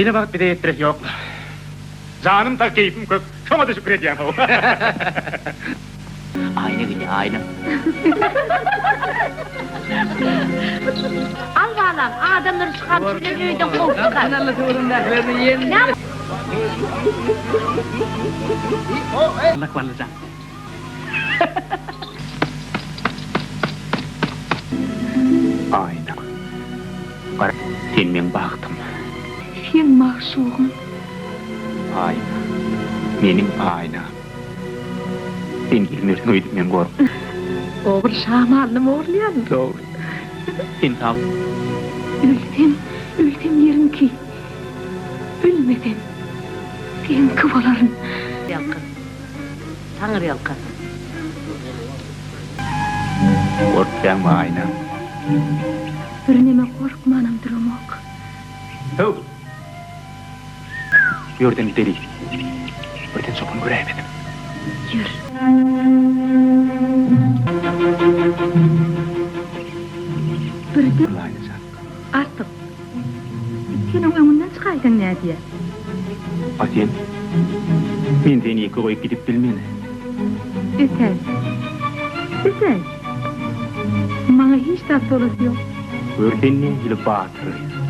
Beýle wagt bize ýetdiresi ýok-la. Janym sag, keýpim kök, şoňa-da şükür edýän how. Aýna gelýär, aýna. Al balam, adamlary şu gamçy bilen öýden kowup çykar. Allak ballyjan. Aýna. Gara, sen meň bagtym. Seň magşugyň. Aýna. Meniň Aýnam. Sen gelmersiň öýdüp men gorkdum. O bir şamalyny ogurlaýan. Dogry. Sen sag. Ölsem, ölsem ýeriňki. Ölmesem, seňki bolaryn. Ýalkasyn. Taňry ýalkasyn. Gorkýaňmy, Aýna? Birneme gorkmanam duramok. Höw! Bu ýerden gideli. Birden çopan göräýmesin. Ýör. Birden. Aýna jan. Artyk. Sen oň öňünden çykaýsaň nädýä? A sen? Men seni ýeke goýup gidip bilmen. Ötäý. Ötäý. Maňa hiç zat bolasy ýok. Gör sen nähili batyr gyz.